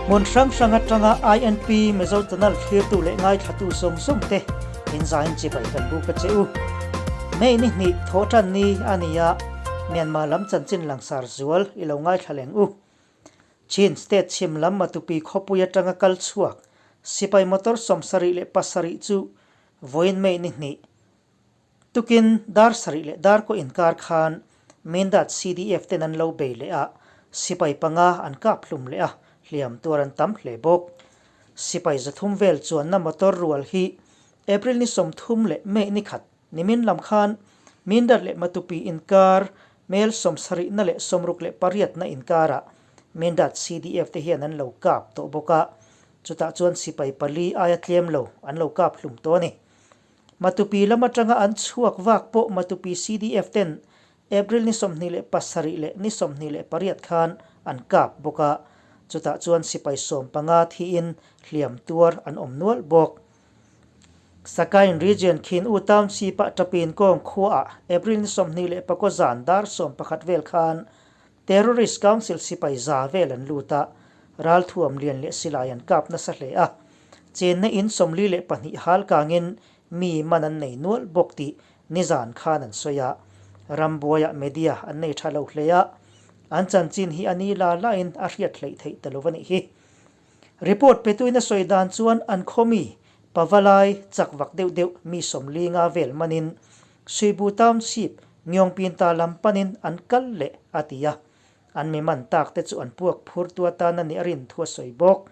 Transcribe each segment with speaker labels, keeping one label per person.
Speaker 1: Hmun hrang hrang atanga INP Mizo Channel thlirtu leh ngaithlatu zawng zawng te in zain chibai kan buk a che u. May ni hnih thawh tan ni a ni a, Myanmar lam chanchin langsar zual i lo ngaithla leng u. Chin State chhim lam Matupi khawpui atanga kal chhuak sipai motor 77 chu vawiin May ni hnih Tukin dar sarih leh dar kaw inkar khan Mindat CDF ten an lo bei leh a, sipai panga an kap hlum leh a, hliam tuar an tam hle bawk. Sipai 300 vel chuanna motor rual hi April ni 30 leh May ni khat nimin lam khan Mindat leh Matupi inkar mel 70 na leh 68 na inkarah Mindat CDF te hian an lo kap tawh bawk a, chutah chuan sipai pali aia tlem lo an lo kap hlum tawh a ni. Matupi lam atanga an chhuak vak pawh Matupi CDF ten April ni 27 leh ni 28 khan an kap bawk a, chutah chuan sipai 15 thiin hliam tuar an awm nual bawk. Sakain Region Khin U Township ah Tapin kawng khuaah April ni 24 zan dar 11 vel khan Terrorist Council sipai za vel an lut a, ralthuam lian leh silai an kap nasa hle a. Chenna in 42 hal kangin mi man an nei nual bawk tih nizan khan an sawi a. Rambuaiah media an nei tha lo hle a, an chanchin hi a ni la lain a hriat hleih theih ta lo a nih hi. Report petuin a sawi dan chuan an khawmi pavalai chak vak deuh deuh mi 50 vel manin Suibu Township Ngyongpinta lam panin an kal leh a ti a, an mi man tak te chu an puak phur tu atan a nih a rin thu a sawi bawk.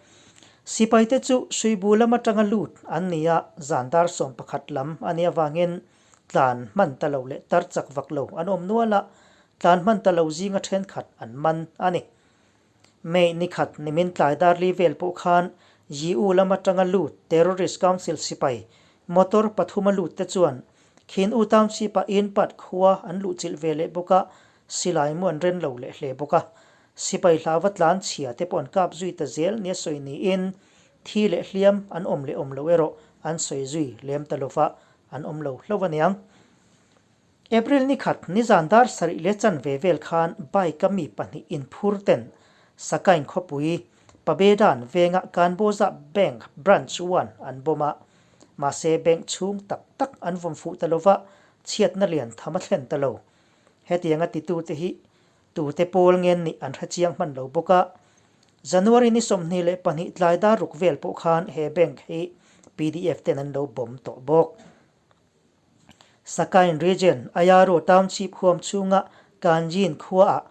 Speaker 1: Sipai te chu Suibu lam atanga lut an ni a, zan dar 11 lam a nih avangin tlan hman ta lo leh tar chak vak lo an awm nual a, tlan hman ta lo zinga thenkhat an man a ni. May ni khat nimin tlai dar li vel pawh khan Yiu lam atanga lut Terrorist Council sipai motor pathuma lut te chuan Khin U Township-ah Inpat khua an luhchilh ve leh bawk a, silai mu an ren lo leh hle bawk a. Sipai hlauva tlan chhia te pawh an kap zui ta zel nia sawi niin thi leh hliam an awm leh awm lo erawh an sawi zui lem ta lova an awm lo hlauh aniang. April ni khat nizan dar sarih leh chanve vel khan bike a mi pahnih inphur ten Sakain khawpui Pabedan venga Kanboza Bank Branch 1 an bawm a, mahse bank chhung tak tak an vawm fuh ta lova chhiatna lian tham a thlen ta lo. Hetianga titute hi tute pawl ngen nih an hre chiang hman lo bawk a. January ni 22 tlai dar ruk vel pawh khan he bank hi PDF ten an lo bawm tawh bawk. Sakain Region, Ayaro Township huam chhunga Kanjin khuaah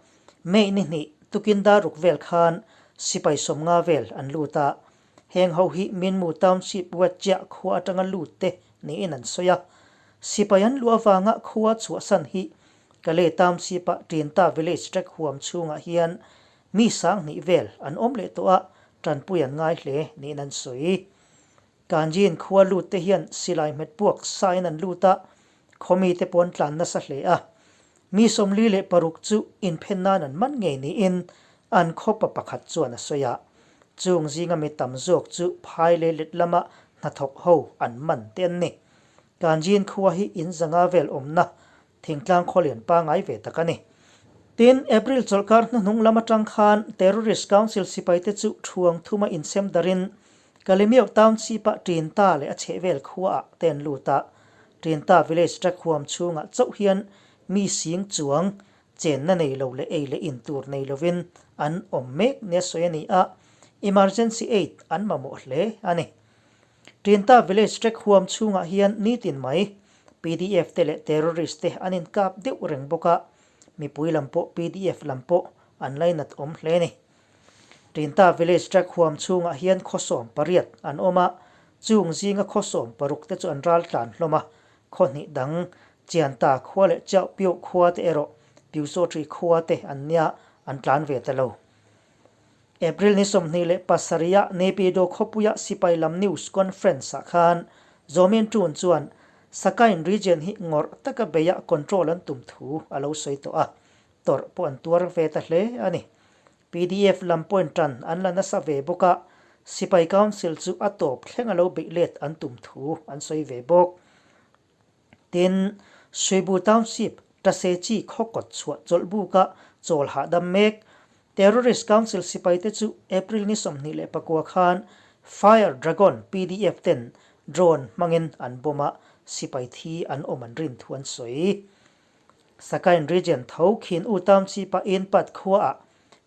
Speaker 1: May ni hnih tukin dar ruk vel khan sipai 50 vel an lut a. Heng ho hi Minmu Township Wetchiah khua atanga lut te niin an sawi a. Sipai an luh avanga khua chhuahsan hi Kale Township-a Tinta Village track huam chhungah hian mi 2000 vel an awm leh tawh a, tanpui an ngai hle niin an sawi. Kanjin khua lut te hian silai hmet puak sain an lut a, khawmi te pawh an tlan nasa hle a. Mi 46 chu inphen nan an man ngei niin an khawpa pakhat chuan a sawi a. Chung zinga mi tam zawk chu phai leh let lama hnathawk ho an man te an ni. Kanjin khua hi in 500 vel awmna thingtlang khawlian pangai ve tak a ni. Tin, April chawlhkar hnuhnung lam atang khan Terrorist Council sipaite chu thuang thuma insem darin Kalemioh Township-ah Tinta leh a chhehvel khuaah te an lut a. Tinta Village track huam chhungah chauh hian mi sing chuang chenna nei lo leh ei leh in tur nei lovin an awm mek nia sawi a ni a, emergency aid an mamawh hle a ni. Tinta Village track huam chhungah hian nitin mai PDF te leh terrorist te an inkap deuh reng bawk a, mipui lam pawh PDF lam pawh an lainat awm hle a ni. Tinta Village track huam chhungah hian khaw 18 an awm a, chung zinga khaw 16 te chu an ral tlan hlawm a, khaw hnih dang Chianta khua leh Chiau Piu khua te erawh Piusawṭi khua te an nia an tlan ve ta lo. April ni 27 ah Naypyidaw khawpuia sipai lam news conference ah khan Zomin Tun chuan Sakain region hi ngawrh taka beia control an tum thu a lo sawi tawh a, tawrh pawh an tuar ve ta hle a ni. PDF lam point tan an la nasa ve bawk a, sipai council chu a tawp thleng a lo beih let an tum thu an sawi ve bawk. Tin, Suibu Township, Tasechi khaw kawt chhuah chawlh buka chawl hahdam mek. Terrorist Council sipaite chu April ni 29 khan Fire Dragon pdf ten drone hmangin an bomb a, sipai thi an awm an rin thu an sawi. Sakain Region tho khin U Township-a Inpat khuaah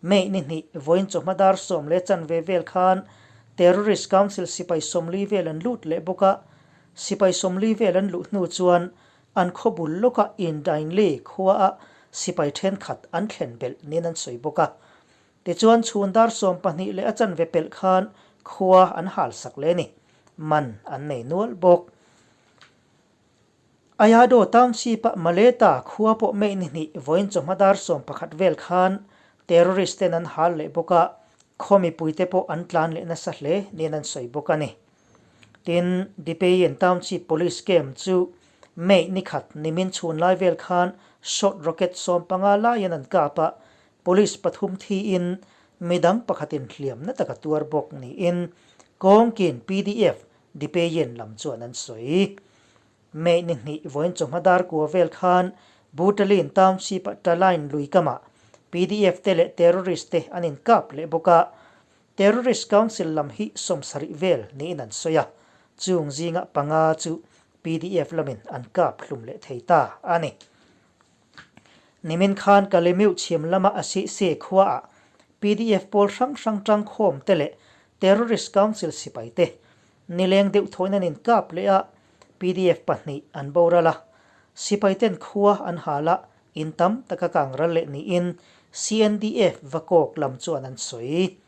Speaker 1: May ni hnih vawiin chawhma dar sawm leh chanve vel khan Terrorist Council sipai 40 vel an lut leh bawk a, sipai 40 vel an luh hnu chuan an khaw bul lawkah Indainli khuaah sipai thenkhat an thlen belh niin an sawi bawk a. Tichuan chhun dar 12 leh a chanve pelh khan khua an hal sak leh a ni. Man an nei nual bawk. Ayado Township-a Maleta khua pawh May ni hnih vawiin chawhma dar 11 vel khan terrorist ten an hal leh bawk a, khaw mipuite pawh an tlan leh nasa hle niin an sawi bawk a ni. Tin, Dipeyin Township Police Camp chu May ni khat nimin chhun lai vel khan short rocket 15 laiin an kap a, police pathum thiin midang pakhatin hliamna taka tuar bawk niin Kawngkin pdf Dipeyin lam chuan an sawi. May ni hnih vawiin chawhma dar kua vel khan Butalin Township-a Talain lui kamah pdf te leh terrorist te an inkap leh bawk a, Terrorist Council lam hi 70 vel niin an sawi a, chung zinga panga chu pdf lamin an kap hlum leh thei ta a ni. Nimin khan Kalemiu chhim lama Asihse khuaah pdf pawl hrang hrang tangkhawm te leh Terrorist Council sipai te nileng deuh thawiin an inkap leh a, pdf pahnih an boral a, sipai ten khua an hal a, in tam taka kang ral leh niin CNDF Vakawk lam chuan an sawi.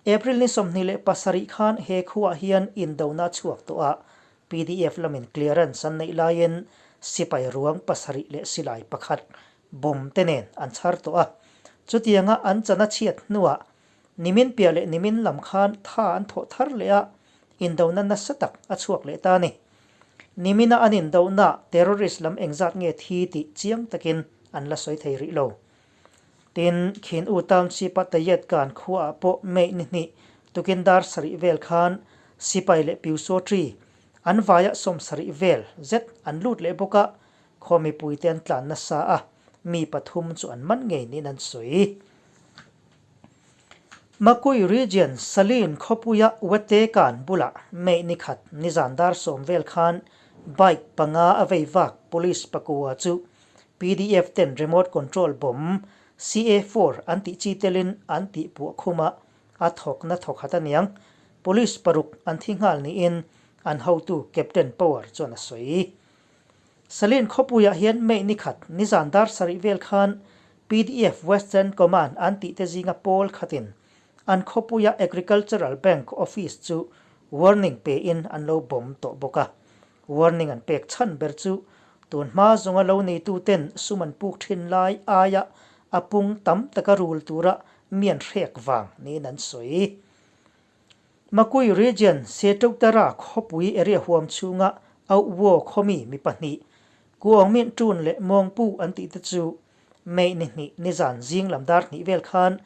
Speaker 1: April ni 27 khan he khuaah hian indona a chhuak tawh a, pdf lamin clearance an neih laiin sipai ruang pasarih leh silai pakhat bomb te nen an chhar tawh a. Chutianga an chan a chhiat hnuah nimin piah leh nimin lam khan tha an thawh thar leh a, indona nasa tak a chhuak leh ta a ni. Nimina an indohna terrorist lam engzat nge thi tih chiang takin an la sawi thei rih lo. Tin, Khin U Township-a Tayet Kan khuaah pawh May ni hnih tukin dar sarih vel khan sipai leh Piusaw Tree an vaia 70 vel zet an lut leh bawk a, khaw mipuite an tlan nasa a, mi pathum chu an man ngei niin an sawi. Makui Region Salin khawpuia Wete Kan bulah May ni khat nizan dar 10 vel khan bike panga a vei vak police pakua chu pdf ten remote control bomb CA4 an tih chi telin an tih puah khum a, a thawkna thawkhat aniang. Police paruk an thi nghal niin an hotu Captain Power chuan a sawi. Salin khawpuiah hian May ni khat nizan dar sarih vel khan pdf Western Command an tih te zinga pawl khatin an khawpuia Agricultural Bank office chu warning pein an lo bomb tawh bawk a. Warning an pek chhan ber chu tun hma zawnga lo neituten sum an puk thin lai aia a pung tam taka rul tura mi an hrek vang niin an sawi. Makui Region Setoktara khawpui area huam chhunga Auhwo khawmi mi pahnih, Kuangmin Ṭun leh Mawngpu an tih te chu May ni hnih nizan zing lam dar hnih vel khan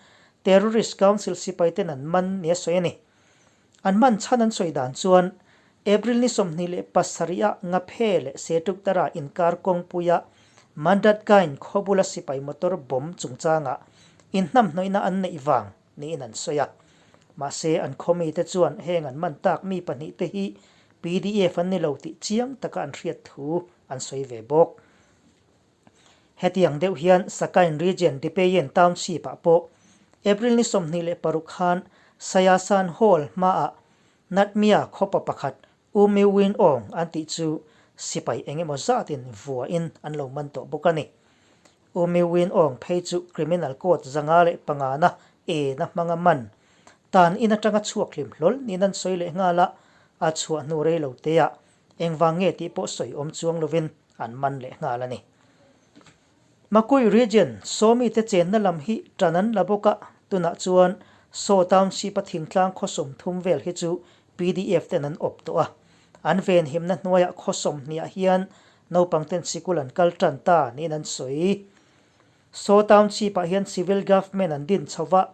Speaker 1: Terrorist Council sipai ten an man nia sawi a ni. An man chhan an sawi dan chuan April ni 27 ah Ngaphe leh Setoktara inkar kawngpuia Mandatkain khaw bula sipai motor bomb chungchangah inhnamhnawihna an neih vang niin an sawi a. Mahse, an khaw mite chuan heng an man tak mi pahnih te hi pdf an ni lo tih chiang taka an hriat thu an sawi ve bawk. Hetiang deuh hian Sakain Region Dipeyen Township-ah pawh April ni 26 khan Sayasan Hall hmaah Natmia khawpa pakhat U Mi Win Aung an tih chu sipai eng emaw zatin vuain an lo man tawh bawk a ni. U Mi Win Aung phei chu Criminal Code 505 na E na hmanga man tan in atanga chhuak hlim hlawl niin an sawi leh nghal a, a chhuah hnu rei lo teah engvang nge tih pawh sawi awm chuang lovin an man leh nghal a ni. Makui Region sawmi te chenna lam hi tan an la bawk a, tunah chuan Saw Township-a thingtlang khaw 30 vel hi chu pdf ten an awp tawh a. An venhimna hnuaiah khaw 20 ah hian naupang ten sikul an kal tan ta niin an sawi. Saw Township-ah hian civil government an din chho va,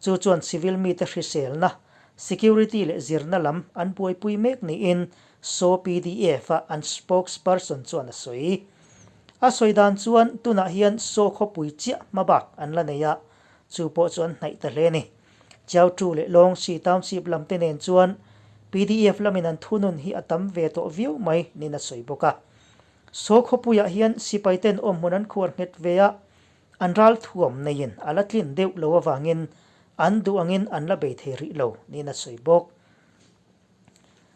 Speaker 1: chu chuan civil mite hriselna, security leh zirna lam an buaipui mek niin Saw PDF-a an spokesperson chuan a sawi. A sawi dan chuan tunah hian Saw khawpui chiah hma bak an la nei a. Chu pawh chu an hnaih ta hle a ni. Chiautu leh Lawngsi Township lam te nen chuan pdf lamin an thunun hi a tam ve tawh viau mai niin a sawi bawk a. Saw khawpuiah hian sipai ten awmhmun an khuar nghet ve a, an ral thuam neiin a la tlin deuh lo avangin an duh angin an la bei thei rih lo niin a sawi bawk.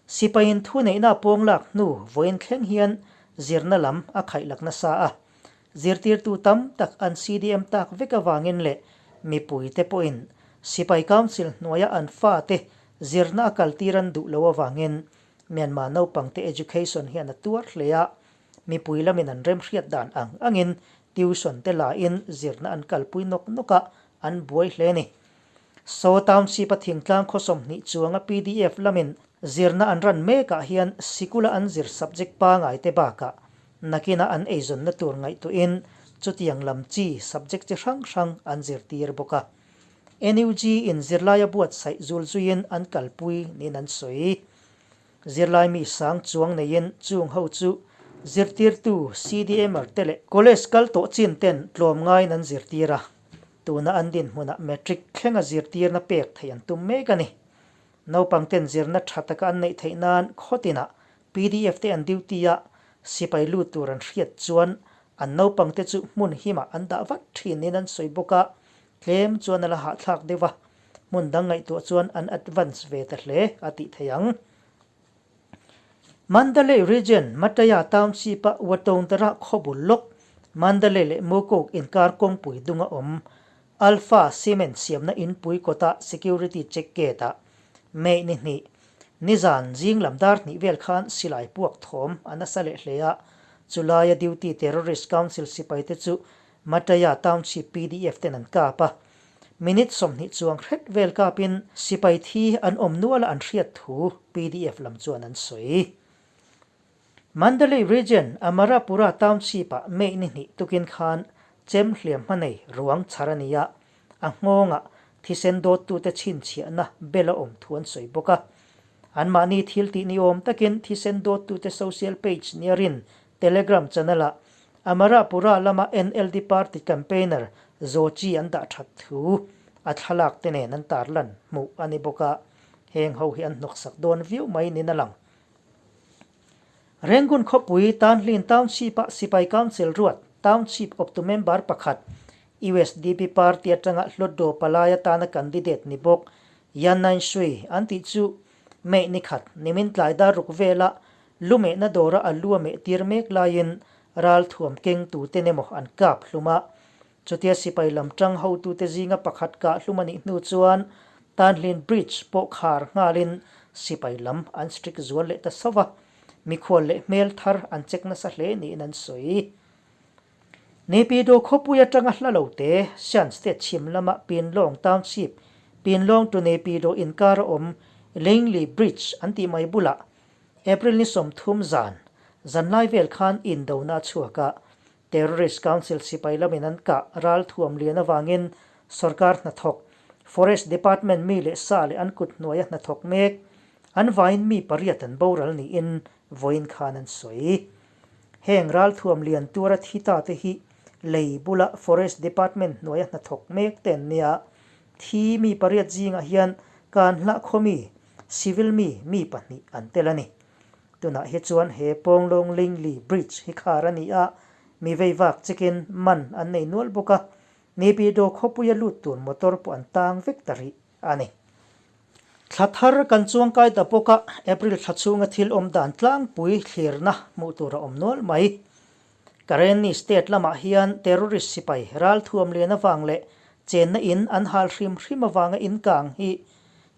Speaker 1: Sipaiin thuneihna a pawng lak hnu vawiin thleng hian zirna lam a khaih lak nasa a, zirtirtu tam tak an CDM tak vek avangin leh mipuite pawhin Sipai Council hnuaia an fate zirna a kaltir an duh lo avangin Myanmar naupangte education hian a tuar hle a, mipui lamin an remhriat dan ang angin tuition te lain zirna an kalpui nawk nawk a, an buai hle a ni. Saw Township a thingtlang khaw 20 chuanga pdf lamin zirna an ran mekah hian sikula an zir subject pangai te bakah nakina an eizawnna tur ngaihtuahin chutiang lam chi subject chi hrang hrang an zirtir bawk a. NUG in zirlaia buatsaih zul zuiin an kalpui niin an sawi. Zirlai mi sang chuang neiin chung ho chu zirtirtu CDMer te leh college kal tawh chin ten tlawm ngaiin an zirtir a. Tuna an dinhmunah matric thlenga zirtirna pek theih an tum mek a ni. Naupang ten zirna tha taka an neih theih nan khawtinah pdf te an duty a, sipai lut tur an hriat chuan an naupang te chu hmun himah an dah vat thin niin an sawi bawk a, tlem chuan a la hahthlak deuh a, hmun dang ngaihtuah chuan an advance ve ta hle a tih theih ang. Mandalay Region, Mataya Township-a Watongtara khaw bul lawk, Mandalay leh Mokok inkar kawngpui dunga awm Alpha Cement siamna inpui kawta security check gate-ah May ni hnih, nizan zing lam dar hnih vel khan silai puak thawm a nasa leh hle a, chulaia duty Terrorist Council sipaite chu Mataya Township pdf ten an kap a. Minute 20 chuang hret vel kapin sipai thi an awm nuala an hriat thu pdf lam chuan an sawi. Mandalay Region Amarapura Township-ah May ni hnih tukin khan chem hliam hmanei ruang chhar a ni a, a nghawngah thisen dawttute chhinchhiahna bel a awm thu an sawi bawk a. Anmahni thil tih ni awm takin thisen dawttute social page nia rin Telegram channel-ah Amarapura lama NLD party campaigner Zochi an dah that thu a thlalak te nen an tarlan hmuh a ni bawk a, heng ho hi an hnawksak dawn viau mai niin a lang. Rangoon khawpui Tanhlin Township-a Sipai Council ruat Township awptu member pakhat USDP party atanga Hlawtdaw palai atana candidate ni bawk Yan Nain Sui an tih chu May ni khat nimin tlai dar ruk vela Lumehna dawra a lu a meh tir mek laiin ral thuam keng tuten emaw an kap hlum a. Chutia sipai lam tang hotute zinga pakhat kah hlum a nih hnu chuan Tanhlin Bridge pawh khar nghalin sipai lam an strict zual leh ta sauh a, mikhual leh hmel thar an check nasa hle niin an sawi. Naypyidaw khawpui atanga hla lo te, Shan State chhim lama Pinlong Township, Pinlong to Naypyidaw inkar a awm Lingli Bridge an tih mai bulah April ni 30 zan, zanlai vel khan indona a chhuak a, Terrorist Council sipai lamin an kah ral thuam lian avangin sorkar hnathawk, Forest Department mi leh sa leh an kut hnuaia hnathawk mek, an vaiin mi pariat an boral niin vawiin khan an sawi. Heng ral thuam lian tura thi ta te hi lei bula Forest Department hnuaia hnathawk mek te an nia. Thi mi pariat zingah hian kan hlah khaw mi, Civil mi mi pahnih an tel a ni. Tunah hi chuan he Pawnglawng Lingli Bridge hi khar a ni a, mi vei vak chikin man an nei nual bawk a, Naypyidaw khawpuia lut tur motor pawh an tang vek ta rih a ni. Thla thar kan chuangkai ta bawk a, April thla chhunga thil awm dan tlangpui thlirna hmuh tur a awm nual mai. Karenni state lamah hian terrorist sipai ralthuam lian avang leh chenna in an hal hrim hrim avanga in kang hi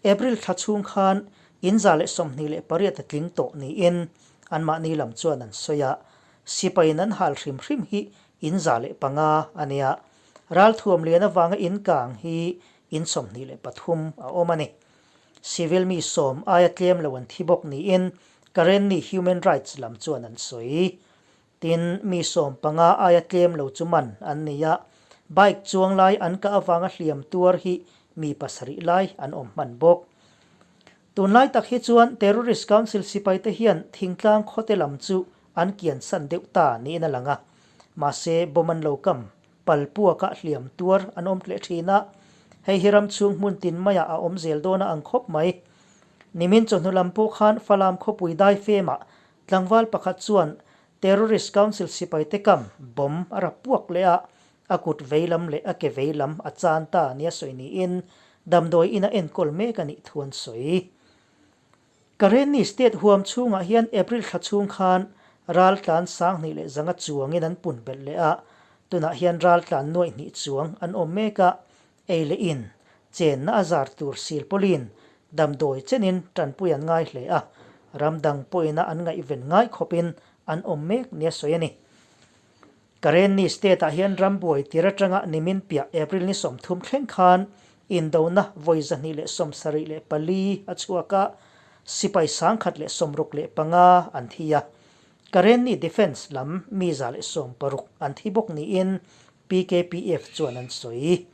Speaker 1: April thla chhung khan in 128 a tling tawh niin anmahni lam chuan an sawi a, sipaiin an hal hrim hrim hi in 105 a nia. Ralthuam lian avanga in kang hi in 23 a awm a ni. Civil mi sawm aia tlem lo an thi bawk niin Karenni Human Rights lam chuan an sawi. Tin, mi 15 aia tlem lo chu man an ni a, bike chuang lai an kah avanga hliam tuar hi mi pasarih lai an awm hman bawk. Tunlai tak hi chuan Terrorist Council sipaite hian thingtlang khawte lam chu an kian san deuh ta niin a lang a, mahse bomb an lo kam pal puakah hliam tuar an awm tleh thin a. Hei hi ram chhung hmun tin maiah a awm zel dawn a ang khawp mai. Nimin chawhnu lam pawh khan Falam khawpui daifemah tlangval pakhat chuan Terrorist Council sipaite kam bomb a rap puak leh a, a kut vei lam leh a ke vei lam a chan ta nia sawi niin damdawi ina enkawl mek a nih thu an sawi. Karenni State huam chhungah hian April thla chhung khan raltlan 2000 leh 100 chuangin an pun belh leh a, tunah hian raltlan nuaih hnih chuang an awm mek a, ei leh in chenna a zar tur silpawlin damdawi chenin tanpui an ngai hle a, ram dang pawhina an ngaihven ngai khawpin an awm mek nia sawi a ni. Karenni State-ah hian rambuai tir atanga nimin piah April ni 30 thleng khan indona vawi 274 a chhuak a, sipai 165 an thi a. Karenni Defence lam mi 160 an thi bawk niin PKPF chuan an sawi.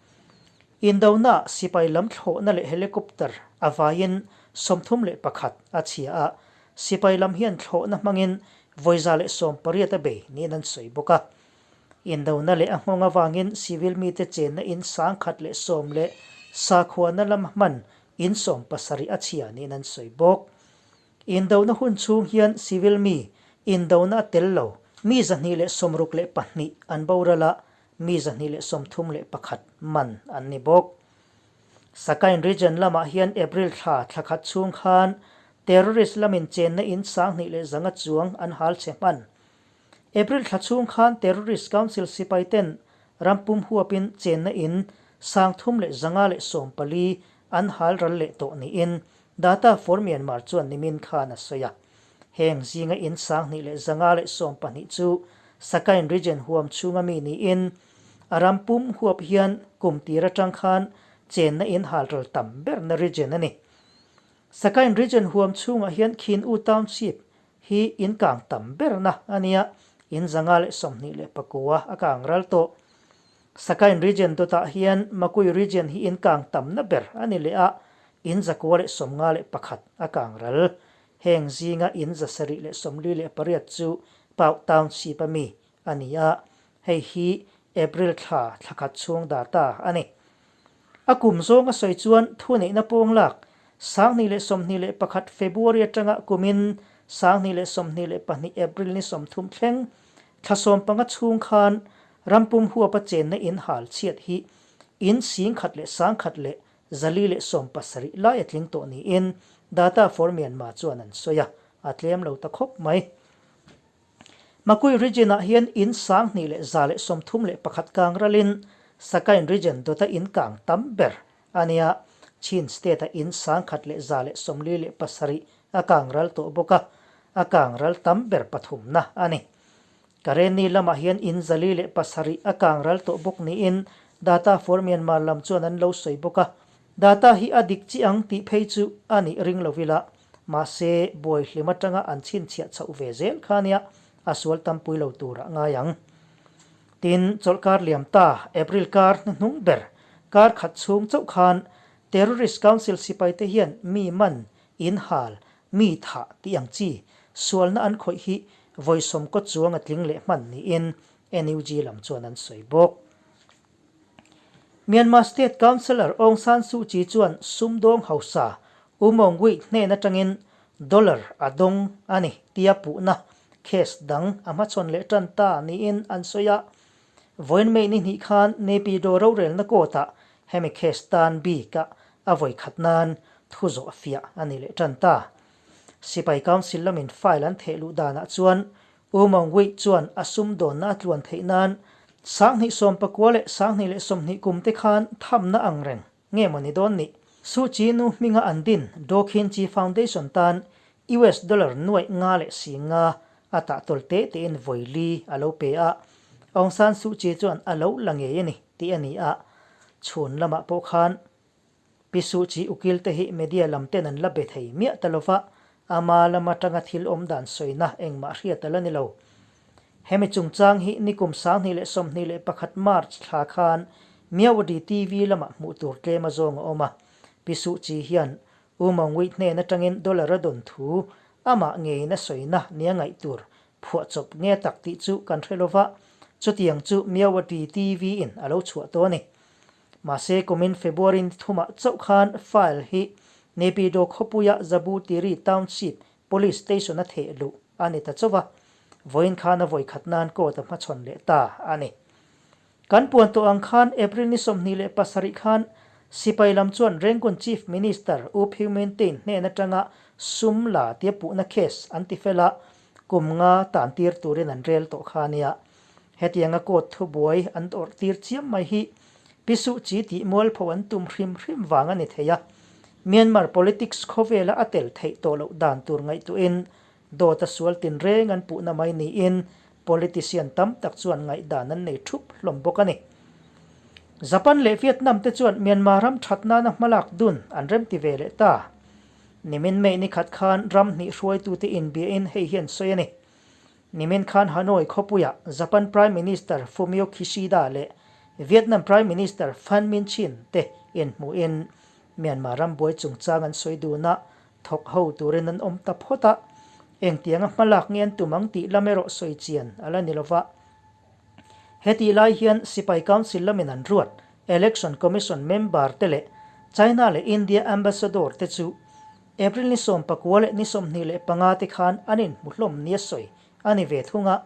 Speaker 1: Indona sipai lam thlawhna leh helicopter a vaiin 31 a chhia a, Sipai lam hian thlawhna hmangin vawi 118 a bei niin an sawi bawk a. Indona leh a nghawng avangin civil mite chenna in 110 leh sakhuana lama hman in 70 a chhia niin an sawi bawk. Indona hun chhung hian civil mi indona a tel lo mi 262 an boral a, mi 231 man an ni bawk. Sakain Region lamah hian April thla thla khat chhung khan terrorist lamin chenna in 2100 chuang an hal che hman. April thla chhung khan Terrorist Council sipai ten rampum huapin chenna in 3114 an hal ral leh tawh niin Data for Myanmar chuan nimin khan a sawi a. Heng zinga in 2112 chu Sakain Region huam chhunga mi niin A ram pum huap hian kum tir atang khan chenna in halral tam berna region a ni. Sakain region huam chhungah hian Khin U Township hi in kang tam berna a nia, in 129 a kang ral tawh. Sakain region dawtah hian Makui region hi in kang tamna ber a ni leh a, in 951 a kang ral. Heng zinga in 748 chu Pau Township a mi a ni a, hei hi April thla thla khat chhung data a ni. A kum zawng a sawi chuan thuneihna pawng lak 2021 February atanga kumin 2022 April ni 30 thleng thla 15 chhung khan rampum huapa chenna in hal chhiat hi in 1,000 leh 1,470 lai a tling tawh niin Data for Myanmar chuan an sawi a, a tlem lo ta khawp mai. Makui Region-ah hian in 2131 kang ralin Sakain Region dawta in kang tam ber a nia. Chin State-a in 1147 a kang ral tawh bawk a, a kang ral tam ber pathumna a ni. Karenni lamah hian in 407 a kang ral tawh bawk niin Data for Myanmar lam chuan an lo sawi bawk a. Data hi a dik chi ang tih phei chu a nih ring lo ila. Mahse, buai hlim atanga an chhinchhiah chhoh ve zel kha nia a sual tampui lo tur a ngai ang. Tin, chawlhkar liam ta, April kar hnuhnung ber, kar khat chhung chauh khan Terrorist Council sipaite hian mi man, in hal, mi thah tih ang chi sualna an khawih hi vawi sawmkaw chuang a tling leh hman niin NUG lam chuan an sawi bawk. Myanmar State Councillor Aung San Suu Kyi chuan sumdawng hausa U Maung Win hnen atangin dollar a dawng a ni tia puhna case dang a hmachhawn leh tan ta niin an sawi a. Vawiin May ni hnih khan Naypyidaw rorelna court-ah hemi case tan bika a vawi khat nan thu zawh fiah a ni leh tan ta. Sipai Council lamin file an theh luh danah chuan U Maung Win chuan a sumdawnna a tluan theih nan 2019 leh 2020 kum te khan thamna ang reng nge maw ni dawn ni? Suu Kyi nu hminga an din Daw Khin Kyi Foundation tan US dollar nuaih nga leh si nga a tah tawl te tein vawi li a lo pe a, Aung San Suu Kyi chuan a lo la ngei a ni tih a ni a, chhun lamah pawh khan Pi Suu Kyi ukil te hi media lam ten an la be thei miah ta lova, ama lam atanga thil awm dan sawina engmah hriat a la ni lo. Hemi chungchang hi nikum 2021 March thla khan Myawaddy TV lamah hmuh tur tlem a zawng a awm a, Pi Suu Kyi hian U Maung Win hnen atangin dollar a dawn thu amah ngeiin a sawina nia ngaih tur phuahchawp nge tak tih chu kan hre lova, chutiang chu Myawaddy TV in a lo chhuah tawh a ni. Mahse kumin February ni thumah chauh khan file hi Naypyidaw khawpuia Zabu Tiri Township Police Station a theh luh a ni ta chauh a, vawiin khan a vawikhat nan court a hmachhawn leh ta a ni. Kan puan tawh ang khan April ni 27 khan sipai lam chuan Rangoon Chief Minister U Phyu Min Tein hnen atanga sum la tia puhna case an ti fel a, kum nga tan tir turin an rel tawh kha a nia. Hetianga court thubuai an awrh tir chiam mai hi Pi Suh Kyi tih mualpho an tum hrim hrim vang a ni thei a, Myanmar politics khawvela a tel theih tawh loh dan tur ngaihtuahin dawt a sual tinreng an puhna mai niin politician tam tak chuan ngaihdan an nei thup hlawm bawk a ni. Japan leh Vietnam te chuan Myanmar ram that nana hmalak dun an remti ve leh ta. Nimin May ni khat khan ram hnih hruaitute inbiain hei hi an sawi a ni. Nimin khan Hanoi khawpuiah Japan Prime Minister Fumio Kishida leh Vietnam Prime Minister Phan Minh Chinh te inhmuhin Myanmar ram buai chungchang an sawi dun a, thawk ho turin an awm ta phawt a, engtianga hmalak nge an tum ang tih lam erawh sawi chian a la ni lova. Hetih lai hian Sipai Council lamin an ruat Election Commission member te leh China leh India Ambassador te chu April ni 19 leh ni 25 te khan an inhmu hlawm nia sawi a ni ve thung a,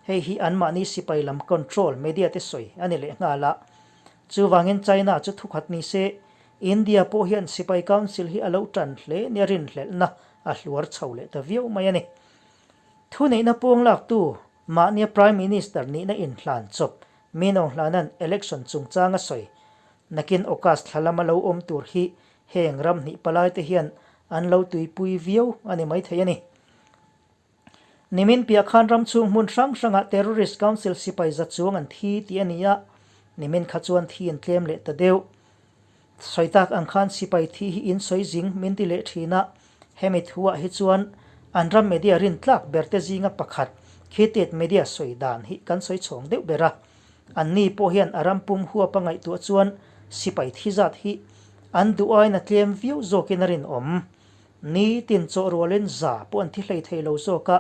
Speaker 1: hei hi anmahni sipai lam control media te sawi a ni leh nghal a. Chuvangin China chu thukhat ni se, India pawh hian sipai council hi a lo tan hle nia rinhlelhna a hluar chho leh ta viau mai a ni. Thuneihna pawng laktu mahnia Prime Minister nihna inhlan chawp Min Aung Hlanan election chungchang a sawi nakin August thla lama lo awm tur hi Heng ram hnih palai te hian an lo tuipui viau a ni maithei a ni. Nimin piah khan ram chhung hmun hrang hrangah Terrorist Council sipai za chuang an thi tih a ni a, nimin kha chuan thi an tlem leh ta deuh. Sawi tak ang khan sipai thi hi in sawi zing min ti leh thin a, hemi thuah hi chuan an ram media rintlak ber te zinga pakhat Khitit media sawi dan hi kan sawi chhawng deuh ber a. Anni pawh hian a ram pum huapa ngaihtuah chuan sipai thi zat hi an duh aiin a tlem viau zawkin a rinawm. Ni tin chawh rualin za pawh an thi hlei thei lo zawk a,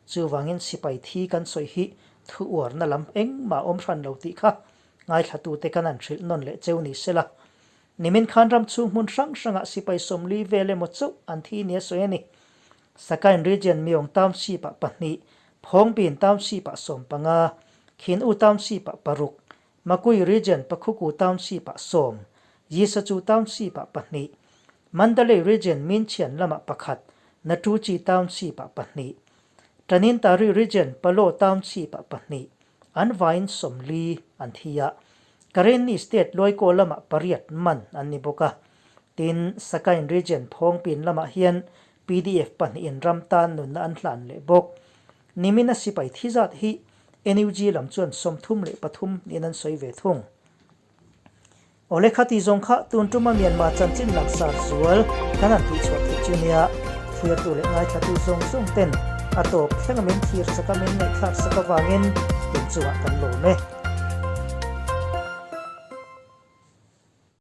Speaker 1: chuvangin sipai thi kan sawi hi thu uarna lam engmah awm hran lo tih kha ngaithlatute kan han hrilh nawn leh cheu ni sela. Nimin khan ram chhung hmun hrang hrangah sipai 40 vel emaw chauh an thi nia sawi a ni. Sakain Region Myong Township-ah pahnih, Phongbin Township-ah 15, Khin U Township-ah paruk, Makui Region Pakhuku Township-ah sawm, Yisachu Township-ah pahnih, Mandalay Region Minchian lamah pakhat, Natuchi Township-ah pahnih, Tanintari Region Palo Township-ah pahnih, an vaiin 40 an thi a. Karenni State Luaikaw lamah pariat man an ni bawk a. Tin, Sakain Region Phawngpin lamah hian pdf pahnihin ram tan nunna an hlan leh bawk. Nimina sipai thi zat hi NUG lam chuan 33 niin an sawi ve thung. Awle khati zawng kha tun tuma Myanmar chanchin langsar zual kan han tihchhuah theih chu nia, thirtu leh ngaithlatu zawng zawng ten a tawp thleng a min thir sak a min ngaihthlak sak avangin inchungah kan lawm e.